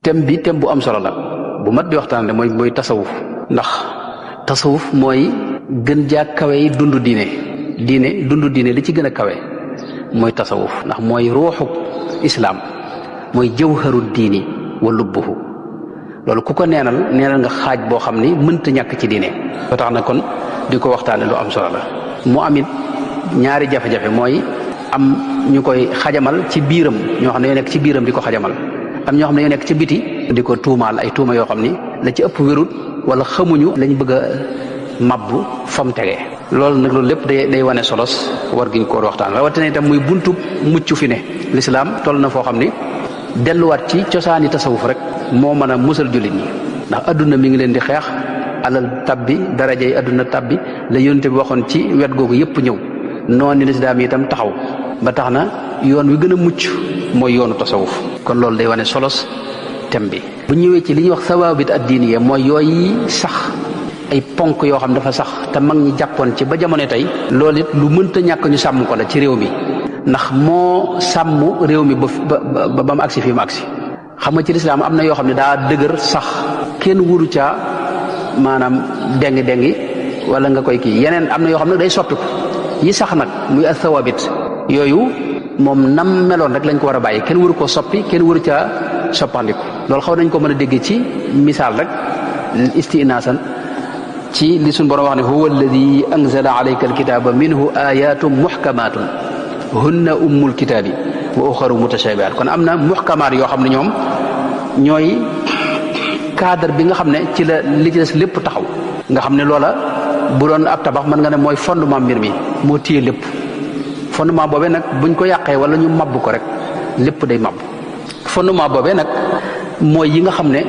thème bu am solo la bu mat di waxtaane mooy tasawuf ndax tasawuf mooy gën jaa kawe yi dundu diine li ci gën a kawe mooy tasawuf ndax mooy ruuxu islaam mooy jawharu diini wa lubbuhu loolu ku ko neenal nga xaaj boo xam ni mënta ñàkk ci diine ba tax na kon di ko waxtaane lu am solo la mu amit ñaari jafe-jafe mooy am ñu koy xajamal ci biiram ñoo xam ne yoo nekk ci biiram di ko xajamal am ñoo xam ne yoo nekk ci biti di ko tuumaal ay tuuma yoo xam ni la ci ëpp wérut wala xamuñu lañ bëgg a mabbu fam tegee loolu nag loolu lépp day wane solos war giñ ko waxtaan rawatina itam muy buntu mucc fi ne lislaam toll na foo xam ni delluwaat ci cosaani tasawuf rek moo mën a musal jullit ñi ndax adduna mi ngi leen di xeex alal tabbi darajay adduna tabbi la yonte bi waxoon ci wet googu yëpp ñëw noonu lislaam yi itam taxaw ba tax na yoon wi gën a mucc mooy yoonu tasawuf kon loolu day wane solos thème bi bu ñëwee ci li ñuy wax sawaabit ad-diiniya mooy yooyu sax ay ponk yoo xam dafa sax te mag ñi jàppoon ci ba jamono tey loolu it lu mënta ñàkk ñu sàmm ko la ci réew mi ndax moo sàmm réew mi ba mu agsi fii mu agsi xam nga ci lislaam am na yoo xam ne daa dëgër sax kenn wuru caa maanaam dengi wala nga koy kii yeneen am na yoo xam ne day soppiku yi sax nag muy as-sawaabit yooyu moom nam meloon rek lañ ko war a bàyyi kenn waru koo soppi kenn waru caa soppandiku loolu xaw nañ ko mën a dégg ci misaal rek istinaasan ci li suñ borom wax ne huwa alladi anzala alayka alkitaba minhu ayatun muhkamatun hunna ummul kitaabi wa uxaru mutashabihat kon am na muhkamaat yoo xam ne ñoom ñooy cadre bi nga xam ne ci la li ci des lépp taxaw nga xam ne loola bu doon ab tabax mën nga ne mooy fondement mbir mi moo téye lépp fondement boobee nag buñ ko yàqee wala ñu mabb ko rek lépp day mabb fondement boobee nag mooy yi nga xam ne